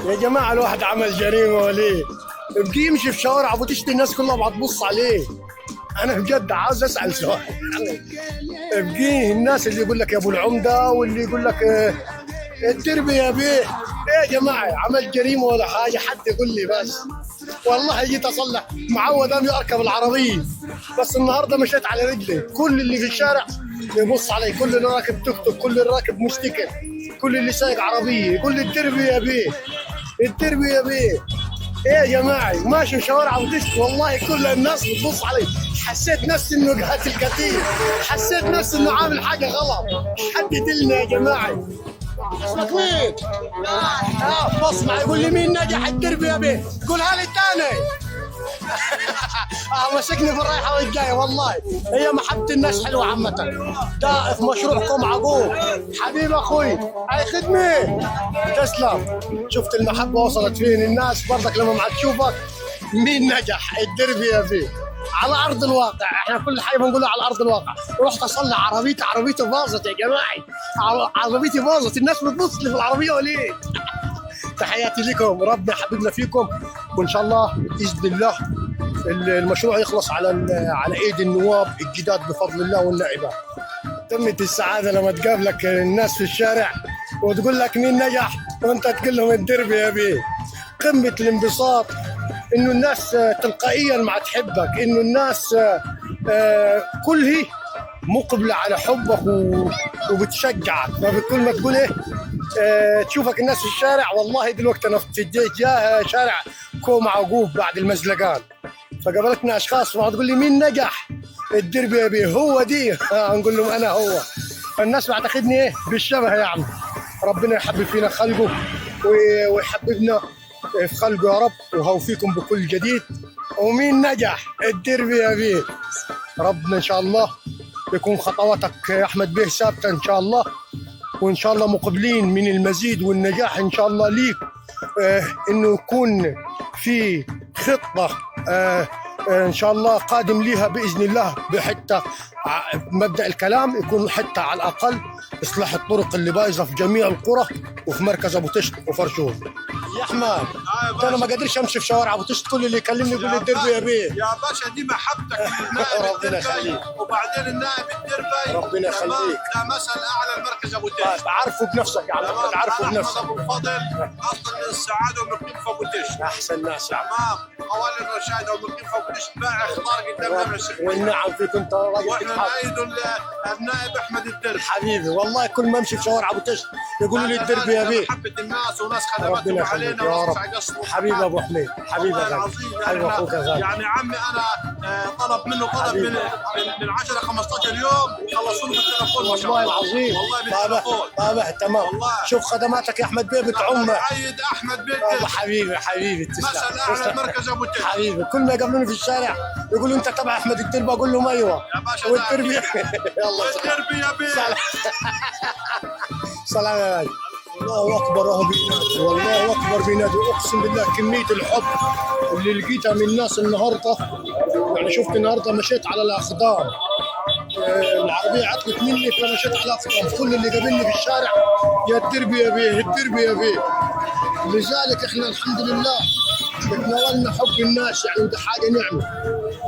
يا جماعة الواحد عمل جريمة وليه؟ بيجي يمشي في شوارع ابو تشتي الناس كلها بتبص عليه. انا بجد عاوز اسال سؤال، بجيه الناس اللي يقول لك يا ابو العمدة واللي يقول لك الدربي يا بيه. ايه يا جماعة، عمل جريمة ولا حاجة؟ حد يقول لي بس. والله جيت اصلح، معود اني اركب العربية، بس النهارده مشيت على رجلي. كل اللي في الشارع يبص علي، كل اللي راكب توك توك، كل اللي راكب مشتكل، كل اللي سايق عربية يقول لي الدربي يا بيه، الدربي يا بيه. ايه يا جماعة، ماشي في شوارع ودشت والله كل الناس بتبص علي. حسيت نفسي انه قاتل كثير، حسيت نفسي انه عامل حاجة غلط. حد يدلنا يا جماعة. اسمك مين؟ بص معي يقول لي مين نجح الدربي يا بيه؟ قولها لي تاني. مسكني في الرايحه والجايه. والله هي محبة الناس حلوة عامة. ده في مشروعكم عقوب حبيب اخوي، اي خدمة، تسلم. شفت المحبة وصلت فين؟ الناس برضك لما ما تشوفك مين نجح الدربي يا بيه على ارض الواقع. احنا كل حاجة بنقولها على ارض الواقع. رحت اصلح عربيتي، عربيتي باظت يا جماعة، عربيتي باظت، الناس بتبص لي في العربية وليه؟ تحياتي لكم، ربنا يحببنا فيكم، وان شاء الله باذن الله المشروع يخلص على ايدي النواب الجداد بفضل الله والنائبات. قمة السعادة لما تقابلك الناس في الشارع وتقول لك مين نجح وانت تقول لهم الدربي يا بيه. قمة الانبساط انه الناس تلقائيا ما تحبك، انه الناس كلها مقبلة على حبك وبتشجعك. فبكل ما تقول ايه تشوفك الناس في الشارع. والله دلوقتي انا في اتجاه شارع كوم عقوب بعد المزلقان، فقابلتنا اشخاص تقول لي مين نجح الدربي يا بيه؟ هو دي. نقول لهم انا هو. فالناس بعتقدني ايه بالشبه يعني. ربنا يحبب فينا خلقه ويحببنا في خلقه يا رب، وهو فيكم بكل جديد. ومين نجح الدربي يا بيه؟ ربنا ان شاء الله يكون خطواتك يا احمد بيه ثابتة ان شاء الله، وان شاء الله مقبلين من المزيد والنجاح ان شاء الله ليك. انه يكون في خطه ان شاء الله قادم ليها باذن الله، بحته مبدا الكلام يكون حتى على الاقل اصلاح الطرق اللي بايظة في جميع القرى وفي مركز ابو تشت وفرشوف. يا احمد انا ما قادرش امشي في شوارع ابو تشت، كل اللي يكلمني يقول لي الدربي يا بيه. يا باشا دي محبتك للنائب ربنا الدربي، يخليك. وبعدين النائب الدربي ربنا يخليك. ده مثل اعلى المركز ابو تشت. طيب عارفه بنفسك يا عم احمد، عارفه أنا بنفسك. احمد ابو الفضل اصلا من السعادة ومقيم في ابو تشت. احسن ناس يا عم. تمام، حوالي الرشايده ومقيم في ابو تشت، باع خضار قدام جامع الشيخ. والنعم فيك، انت راجل واحنا تتحب. نأيد النائب احمد الدربي. حبيبي والله كل ما امشي في شوارع ابو تشت يقولوا لي الدربي يا بيه. محبة الناس وناس ربنا خدمتهم يخليك علينا يا وناس رب. عقصوا. حبيبي ابو حميد، حبيبي والله يا غالي، العظيم يعني حبيبي اخوك يا غالي. يعني عمي انا طلب منه طلب حبيبي. من 10 15 يوم خلصوا له بالتليفون ما شاء والله الله. العظيم. والله طابع بالتليفون. طابع تمام. والله. شوف خدماتك يا احمد بيه بتعم. عيد احمد بيه طابع الدربي. حبيبي، حبيبي تسلم. مثل اعلى تسلم. مركز ابو تشت. حبيبي كل ما يقابلوني في الشارع يقولوا انت تبع احمد الدربي، اقول لهم ايوه. يا باشا ده والدربي. يلا سلام. الدربي يا بيه. سلام. سلام يا غالي. الله اكبر، اهو بينادي، والله اكبر بينادي. اقسم بالله كمية الحب اللي لقيتها من الناس النهارده، يعني شفت النهارده مشيت على الاقدام، العربية عطلت مني فمشيت على الاقدام. كل اللي قابلني في الشارع يا الدربي يا بيه، الدربي يا بيه. لذلك احنا الحمد لله تناولنا حب الناس يعني، وده حاجة نعمه،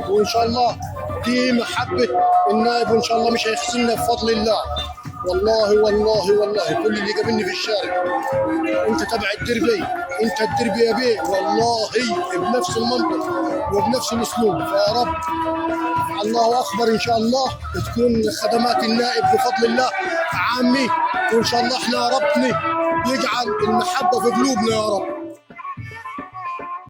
وان شاء الله دي محبة النائب، وان شاء الله مش هيخزلنا بفضل الله. والله والله والله كل اللي قابلني في الشارع انت تبع الدربي، انت الدربي يا بيه، والله بنفس المنطق وبنفس الاسلوب. فيا رب الله اكبر ان شاء الله تكون خدمات النائب بفضل الله عامي، وان شاء الله احنا ربنا يجعل المحبة في قلوبنا يا رب.